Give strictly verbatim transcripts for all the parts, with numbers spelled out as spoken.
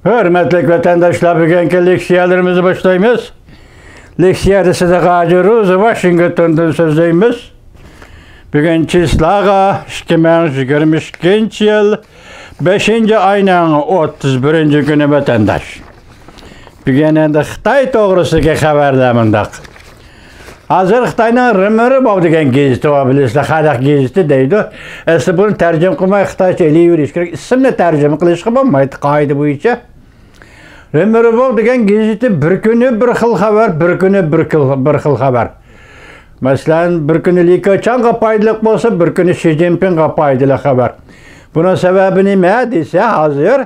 ھۆرمەتلىك ۋەتەنداشلار، بۈگۈنكى لېكسىيەلىرىمىزنى باشلايمىز. لېكسىيەدە سىدىق ھاجى روزى ۋاشىنگتوندىن سۆزلەيمىز. بۈگۈن چىسلاغا ئىككى مىڭ يىگىرمە ئىككىنچى يىل بەشىنچى ئاينىڭ ئوتتۇز بىرىنچى كۈنى ۋەتەنداش. بۈگۈن ئەمدى خىتاي توغرىسىدىكى خەۋەرلەر مۇنداق. ھازىر خىتاينىڭ رېمېرىباۋ دېگەن گېزىتى بار، بىلىسىلەر، خەلق گېزىتى دەيدۇ. ئەسلى بۇنى تەرجىمە قىلماي خىتايچە ئېلىۋېرىش كېرەك. ئىسىمنى تەرجىمە قىلىشقا بولمايدۇ قائىدە بويىچە. رېمېرىباۋ دېگەن گېزىتى بىر كۈنى بىر خىل خەۋەر، بىر كۈنى بىر خىل، بىر خىل خەۋەر. مەسىلەن، بىر كۈنى لى كېچاڭغا پايدىلىق بولسا، بىر كۈنى شى جىنپىڭغا پايدىلىق خەۋەر. بۇنىڭ سەۋەبى نېمە دېسە، ھازىر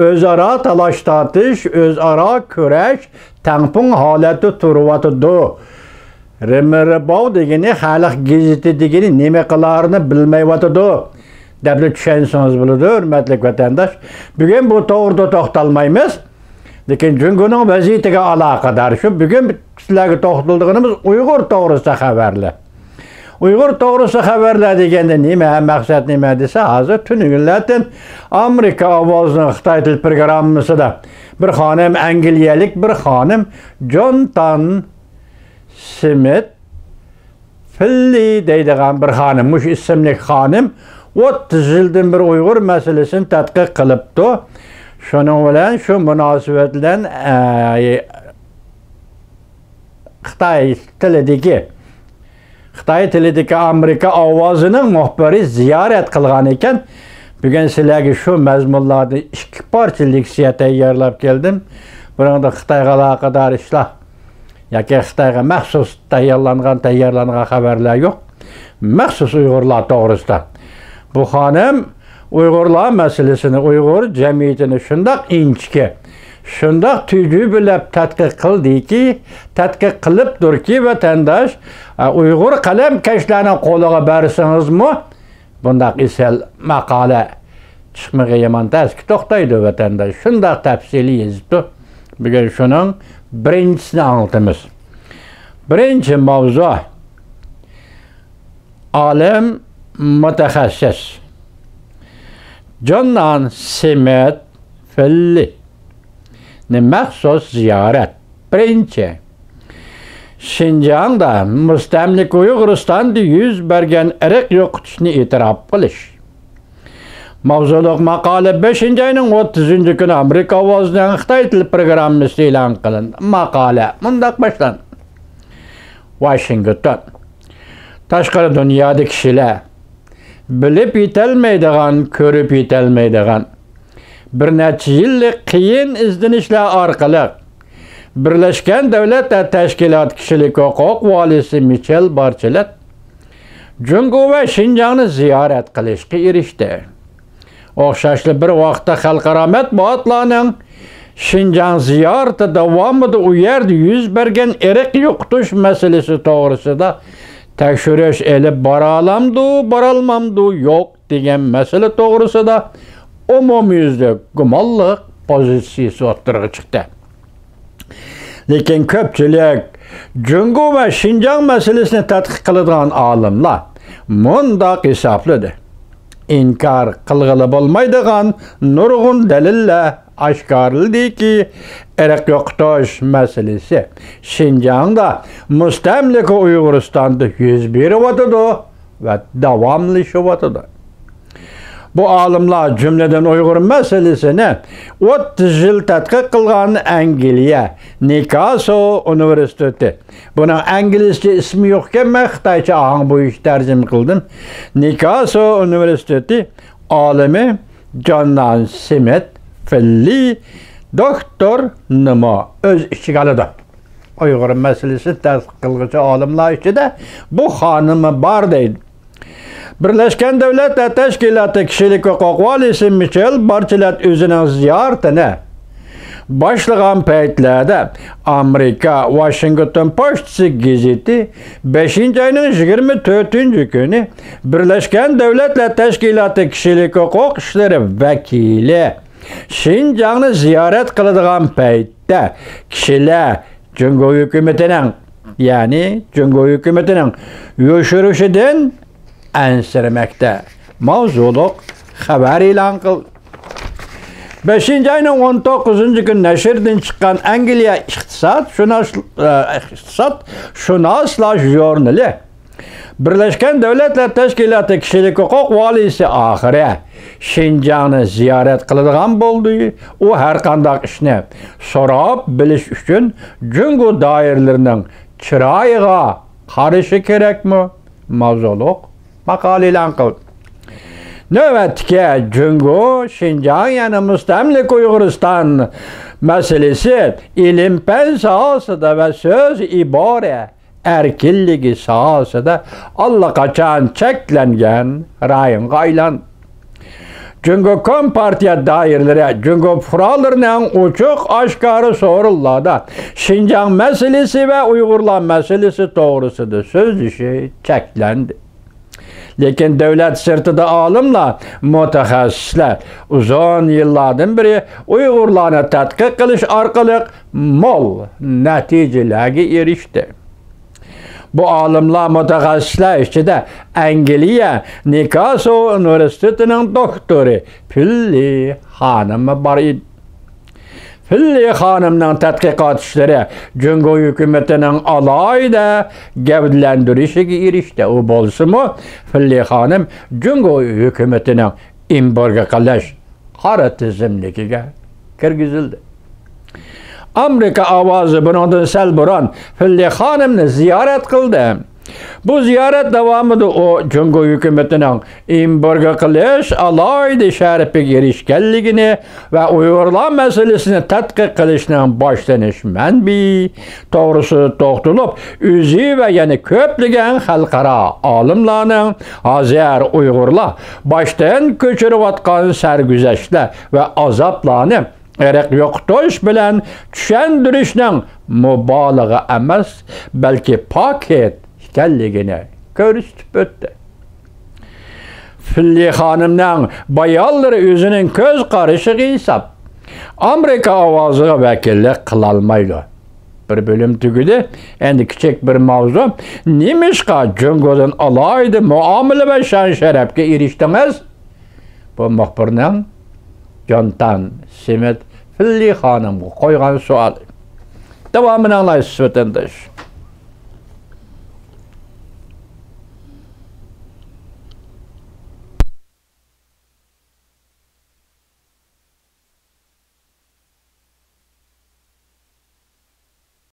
ئۆزئارا تالاش-تارتىش، ئۆزئارا كۈرەش تەڭپۇڭ ھالەتتە تۇرۇۋاتىدۇ. رېمېرىباۋ دېگىنى، خەلق گېزىتى دېگىنى نېمە قىلارىنى بىلمەيۋاتىدۇ، دەپلا چۈشەنسىڭىز بولىدۇ، ھۆرمەتلىك ۋەتەنداش. بۈگۈن بۇ توغرىدا توختالمايمىز. لېكىن جۇڭگونىڭ ۋەزىيىتىگە ئالاقىدار شۇ بۈگۈن سىلەرگە توختىلىدىغىنىمىز ئۇيغۇر توغرىسىدا خەۋەرلەر. ئۇيغۇر توغرىسىدا خەۋەرلەر دېگەندە نېمە، مەقسەت نېمە دېسە، ھازىر تۈنۈگۈنلەردىن ئامېرىكا ئاۋازىنىڭ خىتاي تىل پروگراممىسىدا بىر خانىم، ئەنگلىيەلىك بىر خانىم، جونتان سمىت فىللى دەيدىغان بىر خانىم، مۇشۇ ئىسىملىك خانىم ئوتتۇز يىلدىن بېرى ئۇيغۇر مەسىلىسىنى تەتقىق قىلىپتۇ. شۇنىڭ بىلەن شۇ مۇناسىۋەت بىلەن، ئە، خىتاي تىلىدىكى، خىتاي تىلىدىكى ئامېرىكا ئاۋازىنىڭ مۇخبىرى زىيارەت قىلغان ئىكەن. بۈگۈن سىلەرگە شۇ مەزمۇنلاردا ئىككى پارچە لېكسىيە تەييارلاپ كەلدىم. بۇنىڭدا خىتايغا ئالاقىدار ئىشلار ياكى خىتايغا مەخسۇس تەييارلانغان، تەييارلانغان خەۋەرلەر يوق. مەخسۇس ئۇيغۇرلار توغرىسىدا. بۇ خانىم ئۇيغۇرلار مەسىلىسىنى، ئۇيغۇر جەمئىيىتىنى شۇنداق ئىنچىكە، شۇنداق تۈجۈبىلەپ تەتقىق قىلدىكى، تەتقىق قىلىپتۇركى، ۋەتەنداش، ئە، ئۇيغۇر قەلەمكەشلەرنىڭ قولىغا بەرسىڭىزمۇ، بۇنداق ئېسىل ماقالە چىقمىغى يامان تەسكە توختايدۇ، ۋەتەنداش. شۇنداق تەپسىلىي يېزىپتۇ. بۈگۈن شۇنىڭ بىرىنچىسىنى ئاڭلىتىمىز. بىرىنچى ماۋزۇ. ئالىم، مۇتەخەسسىس جوننان سمىت فىللىنى مەخسۇس زىيارەت. بىرىنچى، شىنجاڭدا مۇستەملىكە ئۇيغۇرىستاندا يۈز بەرگەن ئىرق يوقىتىشنى ئېتىراپ قىلىش. ماۋزۇلۇق ماقالە بەشىنچى ئاينىڭ ئوتتۇزىنچى كۈنى ئامېرىكا ئاۋازىنىڭ خىتاي تىل پروگراممىسىدا ئېلان قىلىندى. ماقالە مۇنداق باشلاندى. ۋاشىنگتون. تاشقىرى دۇنيادا كىشىلەر بىلىپ يېتەلمەيدىغان، كۆرۈپ يېتەلمەيدىغان، بىر نەچچە يىللىق قىيىن ئىزدىنىشلەر ئارقىلىق بىرلەشكەن دۆلەتلەر تەشكىلاتى كىشىلىك ھوقۇق ۋالىيسى مىچېل بارچېلېت جۇڭگو ۋە شىنجاڭنى زىيارەت قىلىشقا ئېرىشتى. ئوخشاشلا بىر ۋاقىتتا خەلقئارا مەتبۇئاتلارنىڭ شىنجاڭ زىيارىتى داۋامىدا ئۇ يەردە يۈز بەرگەن ئىرق يوقىتىش مەسىلىسى توغرىسىدا تەكشۈرۈش ئېلىپ بارالامدۇ، بارالمامدۇ، يوق دېگەن مەسىلە توغرىسىدا ئومۇميۈزلۈك گۇمانلىق پوزىتسىيىسى ئوتتۇرىغا چىقتى. لېكىن كۆپچىلىك جۇڭگو ۋە شىنجاڭ مەسىلىسىنى تەتقىق قىلىدىغان ئالىملار مۇنداق ھېسابلىدى: ئىنكار قىلغىلى بولمايدىغان نۇرغۇن دەلىللەر ئاشكارىلىدىكى، ئىرق يوقىتىش مەسىلىسى شىنجاڭدا مۇستەملىكە ئۇيغۇرىستاندا يۈز بېرىۋاتىدۇ ۋە داۋاملىشىۋاتىدۇ. بۇ ئالىملار، جۈملىدىن ئۇيغۇر مەسىلىسىنى ئوتتۇز يىل تەتقىق قىلغان ئەنگلىيە نيۇكاسل ئۇنىۋېرسىتېتى، بۇنىڭ ئەنگلىزچە ئىسمى يوق ئىكەن، مەن خىتايچە ئاھاڭ بويىچە تەرجىمە قىلدىم. نيۇكاسل ئۇنىۋېرسىتېتى ئالىمى جوننان سمىت فىللى دوكتورنىمۇ ئۆز ئىچىگە ئالىدۇ. ئۇيغۇر مەسىلىسىنى تەتقىق قىلغۇچى ئالىملار ئىچىدە بۇ خانىممۇ بار دەيدۇ. بىرلەشكەن دۆلەتلەر تەشكىلاتى كىشىلىك ھوقۇق ۋالىيسى مىچېل بارچېلېت ئۆزىنىڭ زىيارىتىنى باشلىغان پەيتلەردە ئامېرىكا ۋاشىنگتون پوچتىسى گېزىتى بەشىنچى ئاينىڭ يىگىرمە تۆتىنچى كۈنى بىرلەشكەن دۆلەتلەر تەشكىلاتى كىشىلىك ھوقۇق ئىشلىرى ۋەكىلى شىنجاڭنى زىيارەت قىلىدىغان پەيتتە كىشىلەر جۇڭگو ھۆكۈمىتىنىڭ، يەنى جۇڭگو ھۆكۈمىتىنىڭ يوشۇرۇشىدىن ئەنسىرىمەكتە ماۋزۇلۇق خەۋەر ئېلان قىلدى. بەشىنچى ئاينىڭ ئون توققۇزىنچى كۈنى نەشردىن چىققان ئەنگلىيە ئىقتىساد شۇناس-، ئىقتىساد شۇناسلار ژۇرنىلى بىرلەشكەن دۆلەتلەر تەشكىلاتى كىشىلىك ھوقۇق ۋالىيسى ئاخىرى شىنجاڭنى زىيارەت قىلىدىغان بولدى. ئۇ ھەرقانداق ئىشنى سوراپ بىلىش ئۈچۈن جۇڭگو دائىرىلىرىنىڭ چىرايىغا قارىشى كېرەكمۇ؟ ماۋزۇلۇق ماقالە ئېلان قىلدى. نۆۋەتتىكى جۇڭگو، شىنجاڭ، يەنى مۇستەملىكە ئۇيغۇرىستان مەسىلىسى ئىلىم-پەن ساھەسىدە ۋە سۆز، ئىبارە ئەركىنلىكى ساھەسىدە ئاللىقاچان چەكلەنگەن رايونغا ئايلاندى. جۇڭگو كومپارتىيە دائىرىلىرى جۇڭگو پۇقرالىرىنىڭ ئوچۇق-ئاشكارا سورۇنلاردا شىنجاڭ مەسىلىسى ۋە ئۇيغۇرلار مەسىلىسى توغرىسىدا سۆزلىشى چەكلەندى. لېكىن دۆلەت سىرتىدا ئالىملار، مۇتەخەسسىسلەر ئۇزۇن يىللاردىن بېرى ئۇيغۇرلارنى تەتقىق قىلىش ئارقىلىق مول نەتىجىلەرگە ئېرىشتى. بۇ ئالىملار، مۇتەخەسسىسلەر ئىچىدە ئەنگلىيە نيۇكاسل ئۇنىۋېرسىتېتىنىڭ دوكتورى فىللى خانىمى بار ئىدى. فىللى خانىمنىڭ تەتقىقات ئىشلىرى جۇڭگو ھۆكۈمىتىنىڭ ئالاھىدە گەۋدىلەندۈرۈشىگە ئېرىشتى. ئۇ بولسىمۇ، فىللى خانىم جۇڭگو ھۆكۈمىتىنىڭ ئېمبارگو قىلىش قارا تىزىملىكىگە كىرگۈزۈلدى. ئامېرىكا ئاۋازى بۇنىڭدىن سەل بۇرۇن فىللى خانىمنى زىيارەت قىلدى. بۇ زىيارەت داۋامىدا ئۇ جۇڭگو ھۆكۈمىتىنىڭ ئېمبارگو قىلىش ئالاھىدە شەرىپىگە ئېرىشكەنلىكىنى ۋە ئۇيغۇرلار مەسىلىسىنى تەتقىق قىلىشنىڭ باشلىنىش مەنبىيى توغرىسىدا توختىلىپ، ئۆزى ۋە يەنە كۆپلىگەن خەلقئارا ئالىملارنىڭ ھازىر ئۇيغۇرلار باشتىن كۆچۈرۈۋاتقان سەرگۈزەشتلەر ۋە ئازابلارنى ئىرق يوقىتىش بىلەن چۈشەندۈرۈشنىڭ مۇبالىغە ئەمەس، بەلكى پاكىت ئىكەنلىكىنى كۆرسىتىپ ئۆتتى. فىللى خانىمنىڭ بايانلىرى ئۆزىنىڭ كۆز قارىشىغا ھېساب. ئامېرىكا ئاۋازىغا ۋەكىللىك قىلالمايدۇ. بىر بۆلۈم تۈگىدى. ئەندى كىچىك بىر ماۋزۇ. نېمىشقا جۇڭگودىن ئالاھىدە مۇئامىلە ۋە شان-شەرەپكە ئېرىشتىڭىز؟ بۇ مۇخبىرنىڭ جونتان سمىت فىللى خانىمغا قويغان سوئالى. داۋامىنى ئاڭلايسىز، ۋەتەنداش.